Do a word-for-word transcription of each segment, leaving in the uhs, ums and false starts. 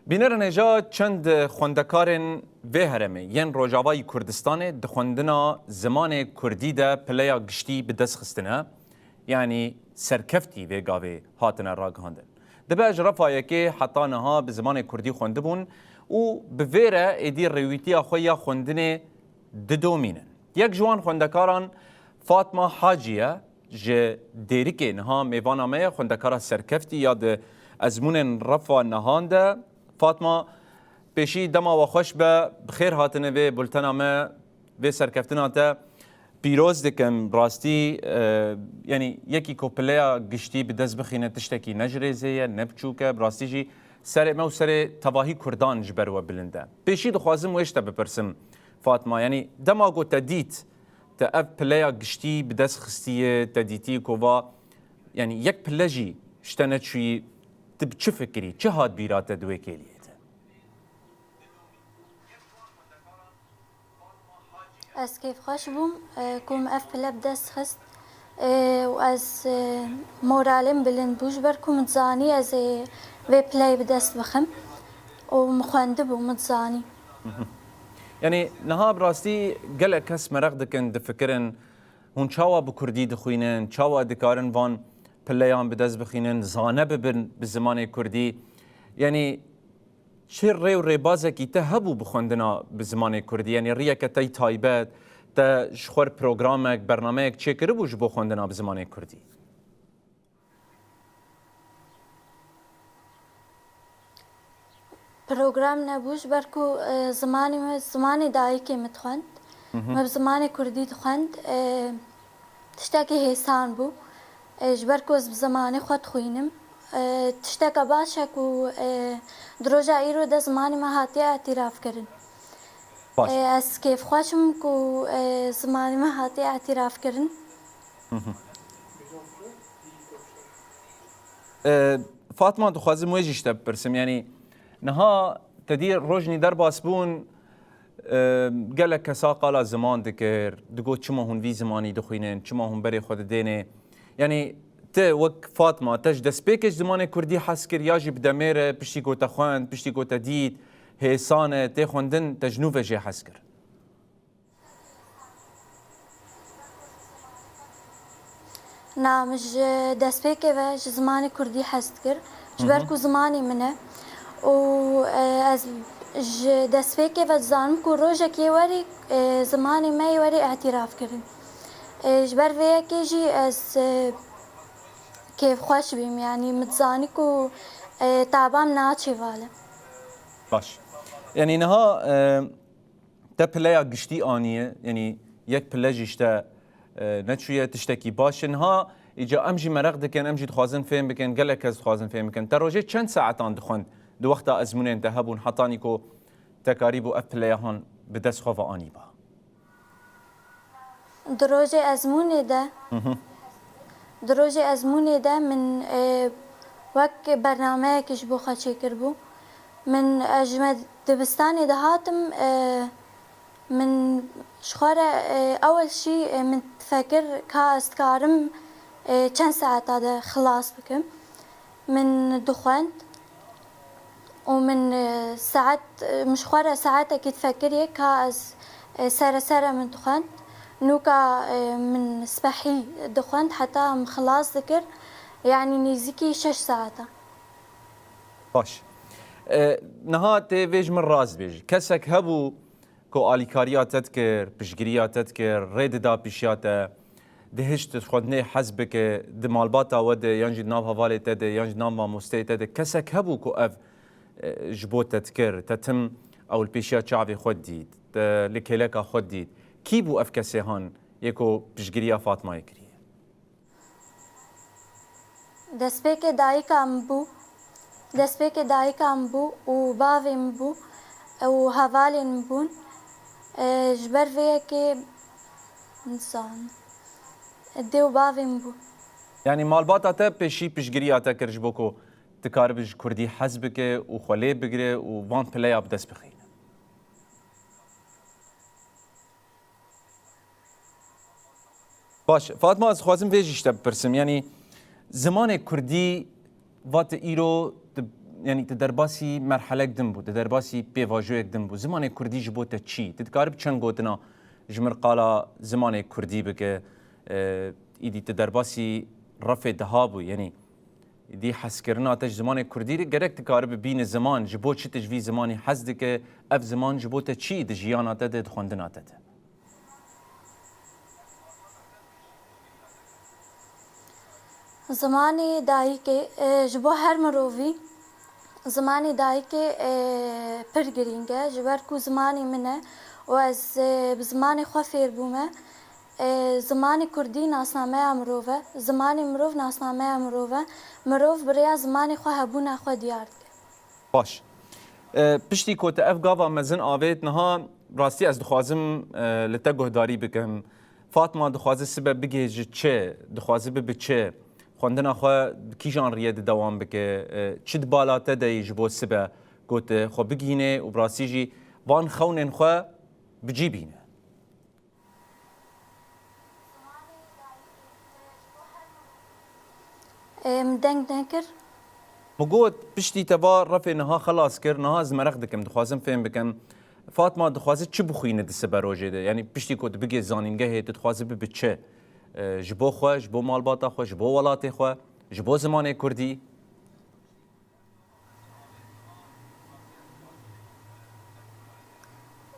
Bînerên hêja, çend xwendekarên vê herêmê yên Rojavayî Kurdistanê di xwendina zimanê kurdî de pileya giştî bi dest xistine, yanî serkeftî vê gavê hatine ragihandin. Dibe ji refa yekê heta niha bi zimanê kurdî xwendibûn û bi vê re êdî rêwîtiya xwe ya xwendinê didomînin. Yek ji wan xwendekaran Fatma Hacî ye. Ji Dêrikê niha mêvana me ye, xwendekara serkeftî ya di ezmûnên refa nihan de. Fatma, pêşî dema we xweş be, bi xêr hatine vê bultena me, vê serkeftina te pîroz dikim. Rastî, e, yanî yekî ku pileya giştî bi dest bixîne tiştekî ne ji rêzê ye, ne biçûk e, bi rastî jî serê me û serê tevahî kurdan ji ber we bilind e. Pêşî dixwazim wê ji te bipirsim, Fatma, yanî dema ku te dît, te ev pileya giştî bi dest xistiye, te dîtî ku va, yanî yek pile jî ji te neçûyî, tu bi çi fikirî, çi hat bîra te di wê kêliyê de? Ez kêfxweş bûm, e, ku min ev pile bi dest xist, e, û ez, e, moralê min bilind bû, ji ber ku min dizanî ez ê vê pileyê bi dest bixim û min xwendibû, min dizanî. Yanî niha bi rastî gelek kes meraq dikin, difikirin, hûn çawa bi kurdî dixwînin, çawa dikarin van pileyan bi dest bixînin, zane bibin bi zimanê kurdî? Yanî çi rê û rêbazekî te hebû bi xwendina bi zimanê kurdî? Yanî riyeke te yî taybet, te ji xwe r programek, bernameyek çêkiribû ji bo xwendina bi zimanê kurdî? Program nebû, ji ber ku, e, zimanê me, zimanê dayikê min dixwend. Hı hı. Me bi zimanê kurdî dixwend. E, tiştekî hêsan bû. E, ji ber ku ez bi zimanê xwe dixwînim. E, tişteke baş e ku, e, di roja îro de zimanê me hatiye îtîrafkirin. Baş. E, ez kêfxweş im ku, e, zimanê me hatiye îtîrafkirin. Hı hı. E, Fatma, dixwazim wê jî ji te bipirsim. Yanî niha te dî rojnî derbas bûn, e, gelek kesa qala ziman dikir, digot çima hûn vî zimanî dixwînin, çima hûn berê xwe didênê. Yanî te wek Fatma, te ji destpêkê ji zimanê kurdî hez kir ya jî bi demê re piştî ku te xwend, piştî ku te dît, hêsan e, tê xwendin, te ji nû ve jê hez kir? Na, min ji destpêkê ve ji zimanê kurdî hez dikir. Ji ber Hı hı. ku zimanê min e. Û, e, ez ji destpêkê ve dizanim ku rojekê werî, e, zimanê me yê werî îtîraf kirin. E, ji ber vê yekê jî ez, e, kêfxweş bîm. Yanî min dizanî ku, e, taba min naçê vale. Baş. Yanî niha, e, te pileya giştî aniye, yanî yek pile jî ji te, e, neçûye, tiştekî baş e. Niha îca em jî meraq dikin, em jî dixwazin fêm bikin, gelek kes dixwazin fêm bikin. Te rojê çend saetan dixwend di wexta ezmûnên te hebûn hetanî ku te karîbû ev pileya han bi dest xwe ve anîba? Di rojê ezmûnê de, Hı hı. di rojê ezmûnê de min, e, wek bernameyekê ji bo xwe çêkiribû. Min, e, ji me dibistanê dihatim, e, min ji xwe re, e, ewil şî, e, min difekir ka ez dikarim, e, çend saeta de xilas bikim. Min dixwend û min, e, saet, e, min ji xwe re saetekî difekirî ka ez, e, sere sere min dixwend. Nûka, e, min spehî dixwend heta min xilas dikir. Yanî nêzîkî şeş saeta. Baş. E, niha tê vê ji min rast bêjî. Kesek hebû ku alîkariya te dikir, piştgiriya te dikir, rê dida pêşiya te, dihişt xwendinê hez bike, di malbata we de, yan jî di nav hevalê te de, yan jî di nav mamosteyê te de kesek hebû ku ev, e, ji bo te dikir, te tim ew li pêşiya çavê xwe dît, te li kêleka xwe dît. Kî bû ev kesê han yê ku piştgiriya Fatmayê kiriye? Destpêkê dayika min bû. Destpêkê dayika min bû û bavê min bû û hevalên min bûn. E, ji ber vê yekê nizanim. Dê û bavê min bû. Yanî malbata te pêşî piştgiriya te kir ji bo ku tu karibe ji kurdî hez bike û xwe lê bigire û van pileya bi dest bixîne. Baş, Fatma, ez dixwazim vê jî ji te bipirsim. Yanî zimanê kurdî, va tu îro tu yanî tu derbasî merhelek din bû, tu derbasî pêvajoyek din bû. Zimanê kurdî ji bo te çî? Tu dikarî bi çend gotina ji mir qala zimanê kurdî bike? E, îdî tu derbasî refê deha bû, yanî îdî hezkirina te ji zimanê kurdî re gerek dikarî bibîne ziman, ji bo çi tu ji vî zimanî hez dike, ev ziman ji bo te çî di jiyana te de, di xwendina te de? Zimanê dayikê, e, ji bo her mirovî, zimanê dayikê, e, pir girîng e, ji ber ku zimanê min e û ez, e, bi zimanê xwe fêr bûme. E, zimanê kurdî nasnameya mirov e, zimanê mirov nasnameya mirov e. Mirov bi rêya zimanê xwe hebûna xwe diyar dike. Baş. E, piştî ku te ev gava mezin avêt niha, rastî ez dixwazim, e, li te guhdarî bikim. Fatma dixwaze sibe bigihê ji çi, dixwaze bibe çi? Xwendina xwe bi kîjan riyê di dewam bike? E, çi di bala te de yî ji bo sibe ku tu xwe bigihîne û bi rastî jî van xewnên xwe bi cî bîne? Em deng nekir. Min got, piştî te va refê niha xelas kir, niha ez meraq dikim, dixwazim fêm bikim. Fatma dixwaze çi bixwîne di sibe rojê de? Yanî piştî ku tu bigê zanîngehê, tu dixwaze bibe çi? E, ji bo xwe, ji bo malbata xwe, ji bo welatê xwe, ji bo zimanê kurdî?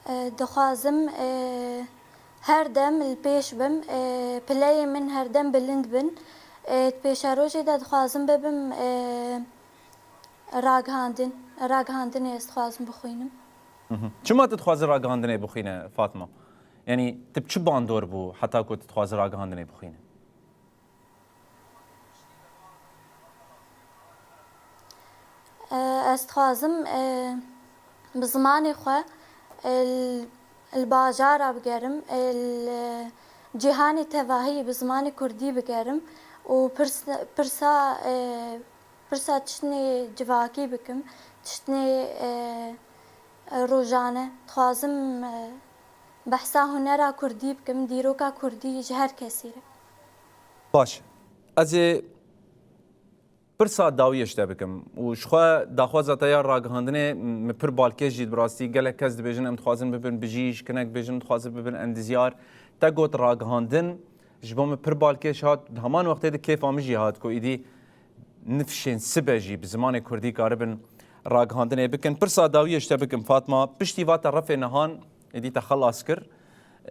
E, dixwazim, e, her dem li pêş bim, e, pileyê min her dem bilind bin. E, di pêşerojê de dixwazim bibim, e, ragihandin. Ragihandinê ez dixwazim bixwînim. Mhm. Çima tu dixwazî ragihandinê bixwîne, Fatma? Yanî tu bi çi bandor bû heta ku tu dixwazî ragihandinê bixwîne? E, ez dixwazim, e, bi zimanê xwe, e, li, li bajara bigerim, e, li cîhanê tevahî bi zimanê kurdî bigerim û pirs-, pirsa, e, pirsa tiştê civakî bikim, tiştê, e, e, rojane. Dixwazim, e, behsa hunera kurdî bikim, dîroka kurdî ji her kesî re. Baş. Ez ê pirsa dawiyê ji te bikim û ji xwe daxwaza te ya ragihandinê min pir balkêş jî, bi rastî gelek kes dibêjin em dixwazin bibin bijîş, hinek dibêjin dixwazin bibin endizyar. Te got ragihandin ji bo min pir balkêş hat, di heman wextê de kêfa min jî hat ku îdî nifşên sibe jî bi zimanê kurdî karibin ragihandinê bikin. Pirsa dawiyê ji te bikim Fatma, piştî va te refê nihan, êdî te xelas kir.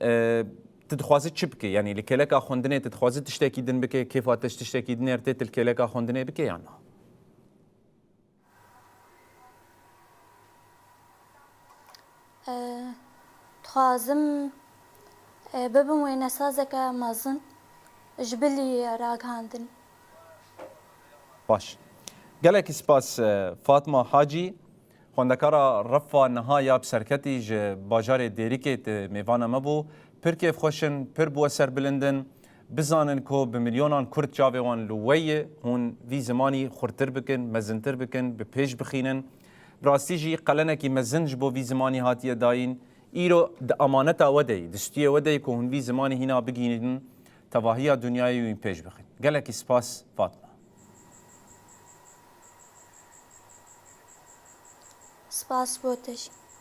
E, tu dixwazî çi bikî? Yanî li kêleka xwendinê tu dixwazî tiştekî din bikê, kêfa te ji tiştekî din ê, tê tu li kêleka xwendinê bikê yan na? E, dixwazim, e, bibim wênesazeke mezin ji bilî ragihandin. Baş. Gelekî spas, e, Fatma Hacî. Xwendekara refa niha ya bi serketî ji bajarê Dêrikê tu mêvana me bû. Pir kêfxweş in, pir bi we serbilind in. Bizanin ku bi milyonan Kurd çavê wan li we ye, hûn vî zimanî xurtir bikin, mezintir bikin, bi pêş bixînin. Bi rastî jî qelenekî mezin ji bo vî zimanî hatiye dayîn. Îro di amaneta we de ye, di stûyê we de ye ku hûn vî zimanî hîna bigihînin tevahiya dinyayê û wî pêş bixin. Gelekî spas Fatma. Spas bo te jî.